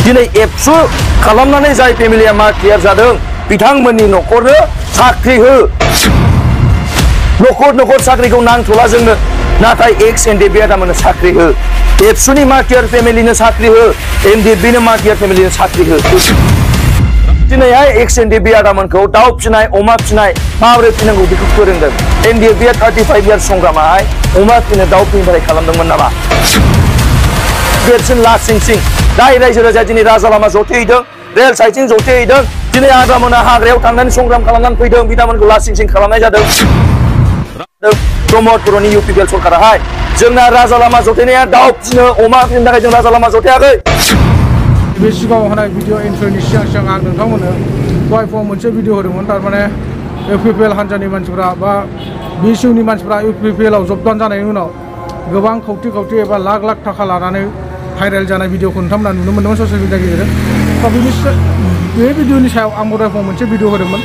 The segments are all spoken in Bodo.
दिनै एबसु खालामनानै जाय फेमिलिया मा क्लियार जादों बिथांमोननि न'खरनो साख्रि हो न'खर साख्रिखौ नांथ'ला जोंनो नाथाय एक्स एनडिएफबि आदामोननो साख्रि हो एबसुनि मा क्लियार फेमिलिनो साख्रि हो एनडिएफबिनो मा क्लियार फेमिलिनो साख्रि हो दिनैहाय एक्स एनडिएफबि आदामोनखौ दाउ फिनाय अमा फिनाय माबोरै फिनांगौ बेखौ फोरोंदों एनडिएफबिया 35 इयार्स संग्रामाहाय अमा फिनो दाउ फिनो थाखाय खालामदोंमोन नामा देरसिन लासिं सिं जाय रायजो राजा दिनै राजा लामा जथेहैदों रेल साइथिं जथेहैदों दिनै आदामोना हाग्रायाव थांनानै संग्राम खालामनानै फैदों बिथांमोनखौ लासिं सिं खालामनाय जादों प्रमद बर'नि इउपिपिएल सरकाराहाय जोंना राजा लामा जथेनाया दाउ फिनो अमा फिनो थाखाय जों राजा लामा जथेयाखै बे सिगाङाव होनाय भिडिअ इन्ट्र'नि सिगां आं नोंथांमोननो दहाय फुङाव मोनसे भिडिअ होदोंमोन थारमाने इउपिपिएल हान्जानि मानसिफ्रा बा बिएसइउनि मानसिफ्रा इउपिपिएलआव जबदान जानायनि उनाव गोबां खौथि एबा लाख थाखा लानानै भाइरेल जानाय भिडिअखौ नोंथांमोना नुनो मोन्दोंमोन ससियेल मिडियानि गेजेरजों बे भिडिअनि सायाव आं दहाय फुङाव मोनसे भिडिअ होदोंमोन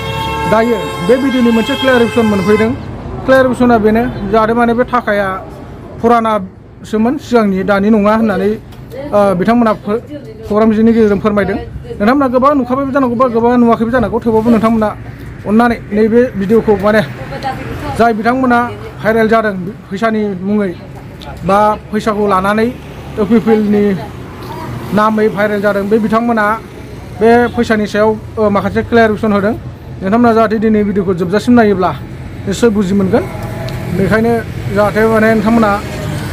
दायो बे भिडिअनि मोनसे क्लेरिफिकेसन मोनफैदों क्लेरिफिकेसना बेनो जाहाथे माने बे थाखाया फुरानासोमोन सिगांनि दानि नङा होननानै बिथांमोना खौरां बिजोंनि गेजेरजों फोरमायदों नोंथांमोना गोबां नुखाबायबो जानांगौ बा गोबां नुवाखैबो जानांगौ थेवबाबो नोंथांमोना अननानै नैबे भिडिअखौ माने जाय बिथांमोना भाइरेल जादों फैसानि मुङै बा फैसाखौ लानानै इउपिपिएलनि नामै भाइरेल जादों बे बिथांमोना बे फैसानि सायाव माखासे क्लेरिफिकेसन होदों नोंथांमोना जाहाथे दिनै भिडिअखौ जोबजासिम नायोब्ला निश्चय बुजि मोनगोन बेखायनो जाहाथे माने नोंथांमोना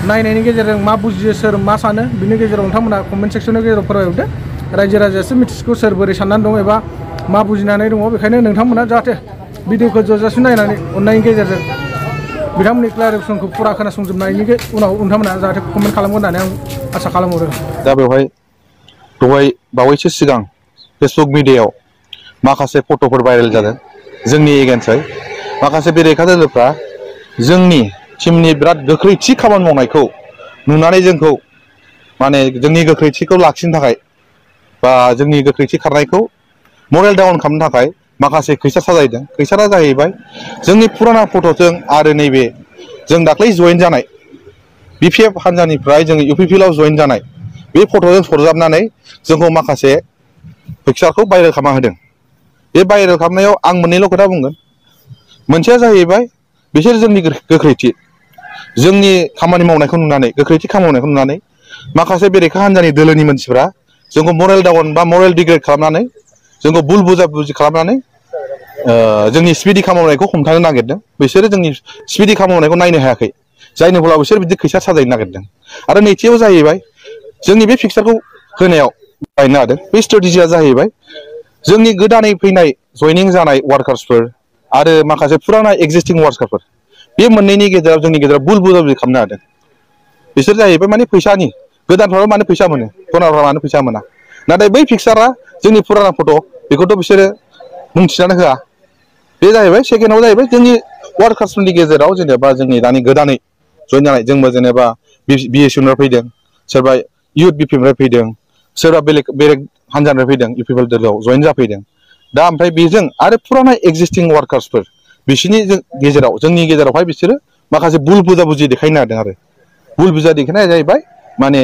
नायनायनि गेजेरजों मा बुजियो सोर मा सानो बिनि गेजेराव नोंथांमोना कमेन्ट सेक्सननि गेजेराव फोरमायहरदो रायजो राजायासो मिथिसिगौ सोर बोरै साननानै दं एबा मा बुजिनानै दङ बेखायनो नोंथांमोना जाहाथे भिडिअखौ जोबजासिम नायनानै अननायनि गेजेरजों बिथांमोननि क्लेरिफिकेसनखौ फुरा खोनासंजोबनायनि उनाव नोंथांमोना जाहाथे कमेन्ट खालामगोन होननानै आं आसा खालामहरो दा बेवहाय दहाय बावैसो सिगां फेसबुक मिडियायाव माखासे फट'फोर भाइरेल जादों जोंनि एगेन्स्टै माखासे बेरेखा दोलोफ्रा जोंनि टीमनि बिराद गोख्रैथि खामानि मावनायखौ नुनानै जोंखौ माने जोंनि गोख्रैथिखौ लाखिनो थाखाय बा जोंनि गोख्रैथि खारनायखौ मरेल डाउन खालामनो थाखाय माखासे खैसार साजायदों खैसारा जाहैबाय जोंनि फुराना फट'जों आरो नैबे जों दाख्लै जयेन जानाय बिपिएफ हान्जानिफ्राय जों इउपिपिएलआव जयेन जानाय बे फट'जों सरजाबनानै जोंखौ माखासे पिक्सारखौ भाइरेल खालामना होदों बे भाइरेल खालामनायाव आं मोननैल' खोथा बुंगोन मोनसेया जाहैबाय बिसोर जोंनि गोख्रैथि जोंनि खामानि मावनायखौ नुनानै गोख्रैथि खामानि मावनायखौ नुनानै माखासे बेरेखा हान्जानि दोलोनि मानसिफ्रा जोंखौ मरेल डाउन बा मरेल डिग्रेड खालामनानै जोंखौ बुल बुजा-बुजि खालामनानै जोंनि स्पिडि खामानि मावनायखौ हमथानो नागिरदों बिसोरो जोंनि स्पिडि खामानि मावनायखौ नायनो हायाखै जायनि फलाव बिसोर बिदि खैसार साजायनो नागिरदों आरो नैथियाव जाहैबाय जोंनि बे पिक्सारखौ होनायाव बाहायनो हादों बे स्ट्रेटेजिया जाहैबाय जोंनि गोदानै फैनाय जयनिं जानाय वार्कार्सफोर आरो माखासे फुराना एक्जिस्टिं वार्कार्सफोर बे मोननैनि गेजेराव जोंनि गेजेराव बुल बुजा-बुजि खालामनो हादों बिसोर जाहैबाय माने फैसानि गोदानफ्राबो मानो फैसा मोनो पुरानाफ्रा मानो फैसा मोना नाथाय बै पिक्सारा जोंनि पुराना फट' बेखौथ' बिसोरो बुंथिनानै होआ बे जाहैबाय सेकेन्डआव जाहैबाय जोंनि वार्कार्सफोरनि गेजेराव जेनेबा जोंनि दानि गोदानै जयेन जानाय जोंबो जेनेबा बिएसइउनिफ्राय फैदों सोरबा इउथ बिपिनिफ्राय फैदों सोरबा बेलेग हान्जानिफ्राय फैदों इउपिपिएल दोलोआव जयेन जाफैदों दा ओमफ्राय बेजों आरो फुराना एक्जिस्टिं वार्कार्सफोर बिसोरनि गेजेराव जोंनि गेजेरावहाय बिसोरो माखासे बुल बुजा-बुजि देखायनो हादों आरो बुल बुजा देखायनाया जाहैबाय माने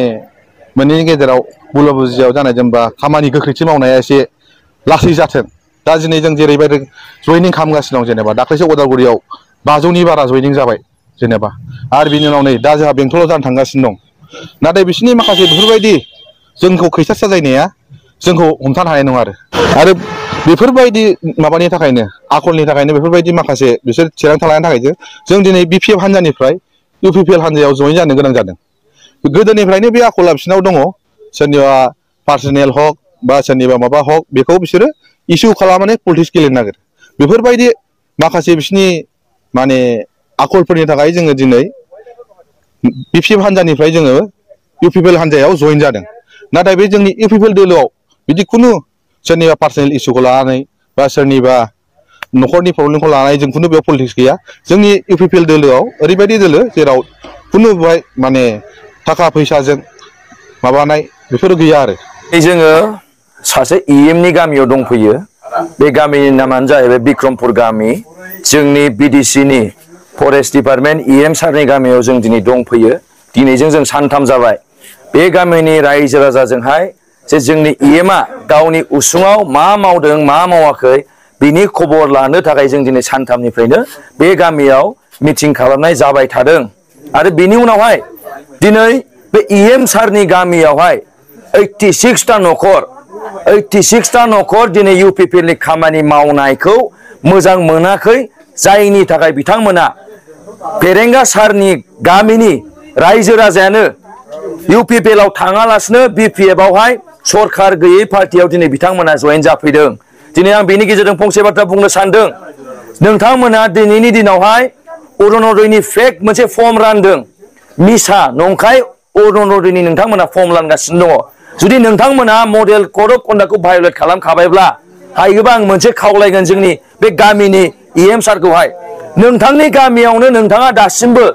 मोननैनि गेजेराव बुल बुजियाव जानाय जेनेबा खामानि गोख्रैथि मावनाया एसे लासै जाथों दा दिनै जों जेरैबायदि जयनिं खालामगासिनो दं जेनेबा दाख्लैसो उदालगुरियाव 500नि बारा जयनिं जाबाय जेनेबा आरो बिनि उनाव नै दा जोंहा बेंटलाव जानो थांगासिनो दं नाथाय बिसोरनि माखासे बेफोरबायदि जोंखौ खैसार साजायनाया जोंखौ हमथानो हानाय नङा आरो बेफोरबायदि माबानि थाखायनो आखलनि थाखायनो बेफोरबायदि माखासे बिसोर थिरांथा लानायनि थाखायनो जों दिनै बिपिएफ हान्जानिफ्राय इउपिपिएल हान्जायाव जयेन जानो गोनां जादों गोदोनिफ्रायनो बे आखला बिसिनाव दङ सोरनिबा पार्सनेल हक बा सोरनिबा माबा हक बेखौ बिसोरो इसु खालामनानै पलिटिक्स गेलेनो नागिरो बेफोरबायदि माखासे बिसिनि माने आखलफोरनि थाखाय जोङो दिनै बिपिएफ हान्जानिफ्राय जोङो इउपिपिएल हान्जायाव जयेन जादों नाथाय बे जोंनि इउपिपिएल दोलोआव बिदि खुनु सोरनिबा पार्सनेल इसुखौ लानानै बा सोरनिबा न'खरनि प्रब्लेमखौ लानानै जों खुनु बेयाव पलिटिक्स गैया जोंनि इउपिपिएल दोलोआव ओरैबायदि दोलो जेराव खुनु बेवहाय माने थाखा फैसाजों माबानाय बेफोर गैया आरो जोङो सासे इएमनि गामियाव दंफैयो बे गामिनि नामानो जाहैबाय बिक्रमपुर गामि जोंनि बिडिसिनि फरेस्ट डिपार्टमेन्ट इएम सारनि गामियाव जों दिनै दंफैयो दिनैजों जों सानथाम जाबाय बे गामिनि रायजो राजाजोंहाय जे जोंनि इएमआ गावनि उसुङाव मा मावदों मा मावाखै बिनि खबर लानो थाखाय जों दिनै सानथामनिफ्रायनो बे गामियाव मिटिं खालामनाय जाबाय थादों आरो बिनि उनावहाय दिनै बे इएम सारनि गामियावहाय 86 टा नखर दिनै UPPL नि खामानि मावनायखौ मोजां मोनाखै जायनि थाखाय बिथांमोना फेरेंगा सारनि गामिनि रायजो राजायानो UPPL आव थाङालासिनो BPF आवहाय सरकार गैयै पार्टियाव दिनै बिथांमोना जयेन जाफैदों दिनै आं बेनि गेजेरजों फंसे बाथ्रा बुंनो सानदों नोंथांमोना दिनैनि दिनावहाय अरुणोदयनि फेक मोनसे फर्म रानदों मिसा नंखाय अरुणोदयनि नोंथांमोना फर्म रानगासिनो दङ जुदि नोंथांमोना मडेल कोड अफ कन्डाक्टखौ भायलेट खालामखाबायब्ला हायोबा आं मोनसे खावलायगोन जोंनि बे गामिनि इएम सारखौहाय नोंथांनि गामियावनो नोंथाङा दासिमबो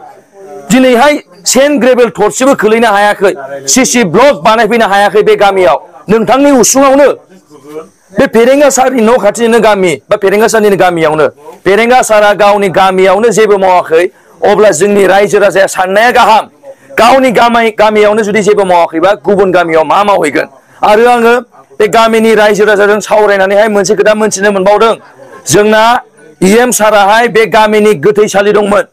दिनैहाय सेन्ट ग्रेभेल थरसेबो खोलैनो हायाखै सीसी ब्लक बानायफैनो हायाखै बे गामियाव नोंथांनि उसुङावनो बे फेरेंगा सारनि न' खाथिनिनो गामि बा फेरेंगा सारनि गामियावनो फेरेंगा सारा गावनि गामियावनो जेबो मावाखै अब्ला जोंनि रायजो राजाया साननाया गाहाम गावनि गामियावनो जुदि जेबो मावाखैबा गुबुन गामियाव मा मावहैगोन आरो आङो बे गामिनि रायजो राजाजों सावरायनानैहाय मोनसे खोथा मोनथिनो मोनबावदों जोंना इएम साराहाय बे गामिनि गोथैसालि दंमोन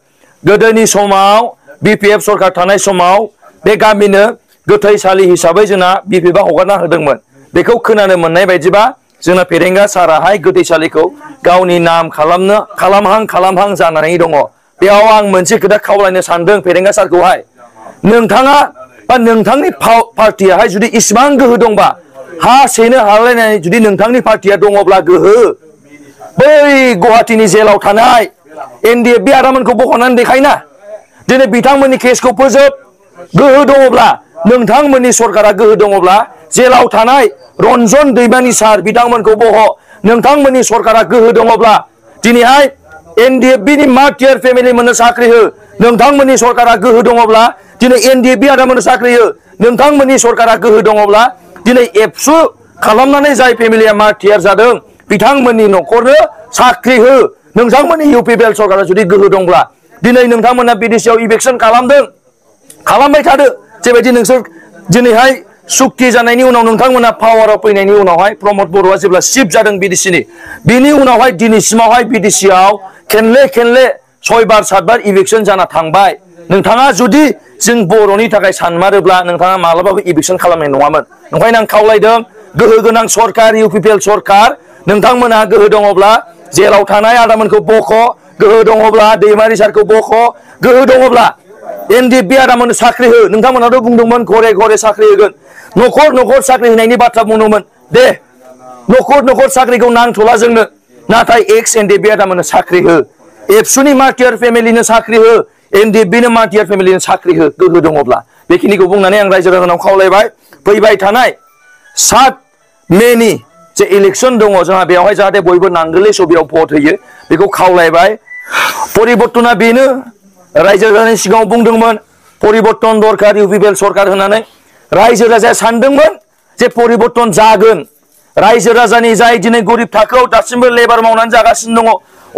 गोदोनि समाव BPF सरकार थानाय समाव बे गामिनो गोथैसालि हिसाबै जोंना BPF आ हगारना होदोंमोन बेखौ खोनानो मोननाय बायदिबा जोंना फेरेंगा साराहाय गोथैसालिखौ गावनि नाम खालामहां जानानै दङ बेयाव आं मोनसे खोथा खावलायनो सानदों फेरेंगा सारखौहाय नोंथाङा बा नोंथांनि पार्टियाहाय जुदि इसिबां गोहो दंबा हा सेनो हालायनाय जुदि नोंथांनि पार्टिया दङब्ला गोहो बै गुवाहाटीनि जेलाव थानाय NDFB आदामोनखौ बख'नानै देखायना दिनै बिथांमोननि केसखौ फोजोब गोहो दङब्ला नोंथांमोननि सरकारा गोहो दङब्ला जेलाव थानाय रन्जन दैमानि सार बिथांमोनखौ बख' नोंथांमोननि सरकारा गोहो दङब्ला दिनैहाय NDFB नि मार्टियार फेमिलि मोननो साख्रि हो नोंथांमोननि सरकारा गोहो दङब्ला दिनै NDFB आदामोननो साख्रि हो नोंथांमोननि सरकारा गोहो दङब्ला दिनै एबसु खालामनानै जाय फेमिलिया मार्टियार जादों बिथांमोननि न'खरनो साख्रि हो नोंथांमोननि UPPL सरकारा जुदि गोहो दंब्ला दिनै नोंथांमोना BDC आव इलेक्शन खालामबाय थादो जेबायदि नोंसोर दिनैहाय सुक्ति जानायनि उनाव नोंथांमोना पावाराव फैनायनि उनावहाय प्रमद बर'आ जेब्ला चिफ जादों BDC नि बिनि उनावहाय दिनैसिमावहाय BDC आव खेनले 6 बार 7 बार इलेक्शन जाना थांबाय नोंथाङा जुदि जों बर'नि थाखाय सानमारोब्ला नोंथाङा मालाबाबो इलेक्शन खालामनाय नङामोन ओंखायनो आं खावलायदों गोहो गोनां सरकार UPPL सरकार नोंथांमोना गोहो दङब्ला जेलाव थानाय आदामोनखौ बख' गोहो दङब्ला दैमारि सारखौ बख' गोहो दङब्ला NDFB आदामोननो साख्रि हो नोंथांमोनाथ' बुंदोंमोन घरे साख्रि होगोन न'खर साख्रि होनायनि बाथ्रा बुंदोंमोन दे न'खर साख्रिखौ नांथ'ला जोंनो नाथाय एक्स NDFB आदामोननो साख्रि हो एबसुनि मार्टियार फेमिलिनो साख्रि हो NDFB नो मार्टियार फेमिलिनो साख्रि हो गोहो दङब्ला बेखिनिखौ बुंनानै आं रायजो राजानाव खावलायबाय फैबाय थानाय 7 मेनि जे इलेक्शन दङ जोंहा बेयावहाय जाहाथे बयबो नांगोलै सबियाव भट होयो बेखौ खावलायबाय परिबर्तना बेनो रायजो राजानि सिगाङाव बुंदोंमोन परिबर्तन दरकार UPPL सरकार होनानै रायजो राजाया सानदोंमोन जे परिबर्तन जागोन रायजो राजानि जाय दिनै गरिब थाखोआव दासिमबो लेबार मावनानै जागासिनो दङ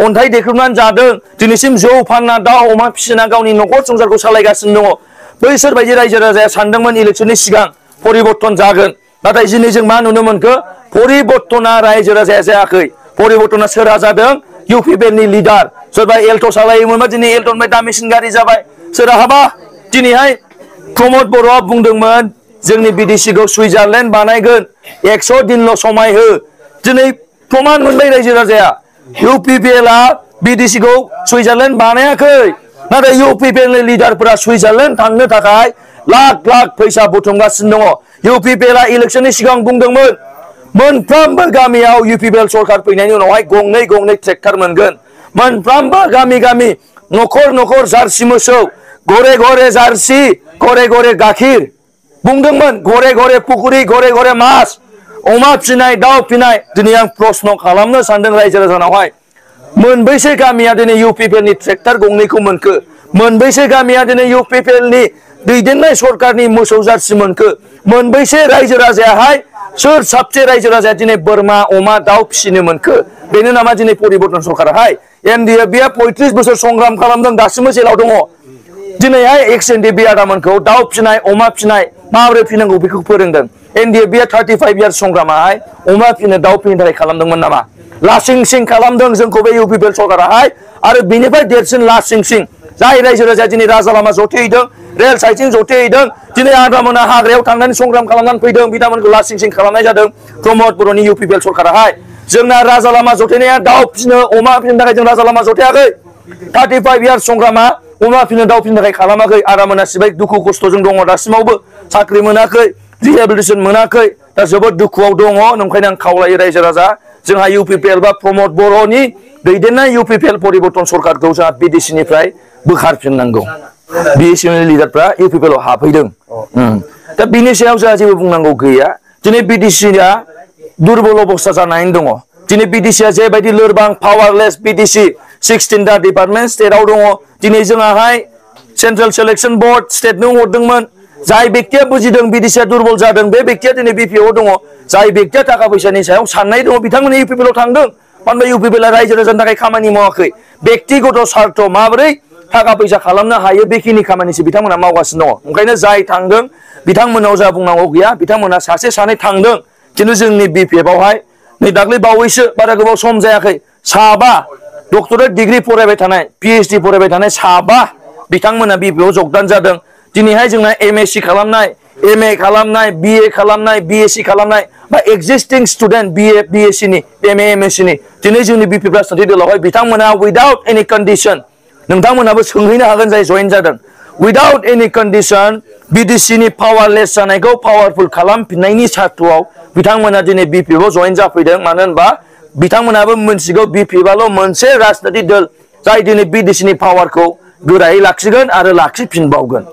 अन्थाइ देख्रुबनानै जादों दिनैसिम जौ फानना दाउ अमा फिसिना गावनि न'खर संसारखौ सालायगासिनो दङ बैसोर बायदि रायजो राजाया सानदोंमोन इलेक्शननि सिगां परिबर्तन जागोन नाथाय दिनै जों मा नुनो मोनखो परिबर्तना रायजो राजाया जायाखै परिबर्तना सोरहा जादों UPPL नि लिडार सोरबा एल्ट' सालायोमोनबा दिनै एल्ट'निफ्राय दामिसिन गारि जाबाय सोरहाबा दिनैहाय प्रमद बर'आ बुंदोंमोन जोंनि BDC खौ सुइजारलेण्ड बानायगोन 100 दिनल' समाय हो दिनै प्रमाण मोनबाय रायजो राजाया UPPL आ BDC खौ सुइजारलेण्ड बानायाखै नाथाय UPPL नि लिडारफोरा सुइजारलेण्ड थांनो थाखाय लाख फैसा बुथुमगासिनो दङ UPPL आ इलेक्शननि सिगां बुंदोंमोन मोनफ्रोमबो गामियाव UPPL सरकार फैनायनि उनावहाय गंनै ट्रेक्टर मोनगोन मोनफ्रोमबो गामि न'खर जार्सि मोसौ घरे जार्सि घरे गाखिर बुंदोंमोन घरे पुखुरि घरे मास अमा फिनाय दाउ फिनाय दिनै आं प्रश्न खालामनो सानदों रायजो राजानावहाय मोनबैसे गामिया दिनै UPPL नि ट्रेक्टर गंनैखौ मोनखो मोनबैसे गामिया दिनै UPPL नि दैदेननाय सरकारनि मोसौ जार्सि मोनखो मोनबैसे रायजो राजायाहाय सोर साबसे रायजो राजाया दिनै बोरमा अमा दाउ फिसिनो मोनखो बेनो नामा दिनै परिबर्तन सरकाराहाय NDFB आ 35 बोसोर संग्राम खालामदों दासिमबो जेलाव दङ दिनैहाय एक्स NDFB आदामोनखौ दाउ फिनाय अमा फिनाय माबोरै फिनांगौ बेखौ फोरोंदों एनडिएफबि 35 इयार्स संग्रामाहाय अमा फिनो दाउ फिनो थाखाय खालामदोंमोन नामा लासिं सिं खालामदों जोंखौ बे इउपिपिएल सरकाराहाय आरो बिनिफ्राय देरसिन लासिं सिं जाय रायजो राजा दिनै राजा लामा जथेहैदों रेल साइथिं जथेहैदों दिनै आदामोना हाग्रायाव थांनानै संग्राम खालामनानै फैदों बिथांमोनखौ लासिं सिं खालामनाय जादों प्रमद बर'नि इउपिपिएल सरकाराहाय जोंना राजा लामा जथेनाया दाउ फिनो अमा फिनो थाखाय जों राजा लामा जथेयाखै 35 इयार्स संग्रामा अमा फिनो दाउ फिनो थाखाय खालामाखै आदामोना सिबाय दुखु खस्थ'जों दङ दासिमावबो साख्रि मोनाखै रिहेबिलिटेसन मोनाखै दा जोबोद दुखुआव दङ नंखायनो आं खावलायो रायजो राजा जोंहा इउपिपिएल बा प्रमद बर'नि दैदेननाय इउपिपिएल परिबर्तन सरकारखौ जोंहा बिडिसिनिफ्राय बोखारफिननांगौ बिएसएमनि लिडारफ्रा इउपिपिएलआव हाबफैदों दा बिनि सायाव जोंहा जेबो बुंनांगौ गैया दिनै बिडिसिआ दुरबल अबस्था जानानै दङ दिनै बिडिसिआ जेबायदि लोरबां पावारलेस बिडिसि 16 दा डिपार्टमेन्ट स्टेटआव दङ दिनै जोंहाहाय सेन्ट्रेल सिलेक्शन बोर्ड स्टेटनो हरदोंमोन जाय बेक्तिया बुजिदों बिडिसिआ दुरबल जादों बे बेक्तिया दिनै बिपिएआव दङ जाय बेक्तिया थाखा फैसानि सायाव साननाय दङ बिथांमोना इउपिपिएलआव थांदों मानो होनबा इउपिपिएलआ रायजो राजानि थाखाय खामानि मावाखै बेक्तिगत स्वार्थ माबोरै थाखा फैसा खालामनो हायो बेखिनि खामानिसो बिथांमोना मावगासिनो दङ ओंखायनो जाय थांदों बिथांमोनाव जा बुंनांगौ गैया बिथांमोना सासे सानै थांदों खिन्थु जोंनि बिपिएफआवहाय नै दाख्लै बावैसो बारा गोबाव सम जायाखै साबा डक्टरेट डिग्री फरायबाय थानाय पिएचडि फरायबाय थानाय साबा बिथांमोना बिपिएआव जगदान जादों दिनैहाय जोंना एमएससि खालामनाय एमए खालामनाय बिए खालामनाय बिएससि खालामनाय बा एक्जिस्टिं स्टुडेन्ट बिए बिएससिनि एमए एमएससिनि दिनै जोंनि बिपिएफ राजखान्थि दलावहाय बिथांमोना उइदाउट एनि कन्डिशन नोंथांमोनाबो सोंहैनो हागोन जाय जइन जादों उइदाउट एनि कन्डिशन बिडिसिनि पावारलेस जानायखौ पावारफुल खालामफिननायनि सार्थआव बिथांमोना दिनै बिपिएफआव जइन जाफैदों मानो होनबा बिथांमोनाबो मोनसिगौ बिपिएफआल' मोनसे राजखान्थि दल जाय दिनै बिडिसिनि पावारखौ गोरायै लाखिगोन आरो लाखिफिनबावगोन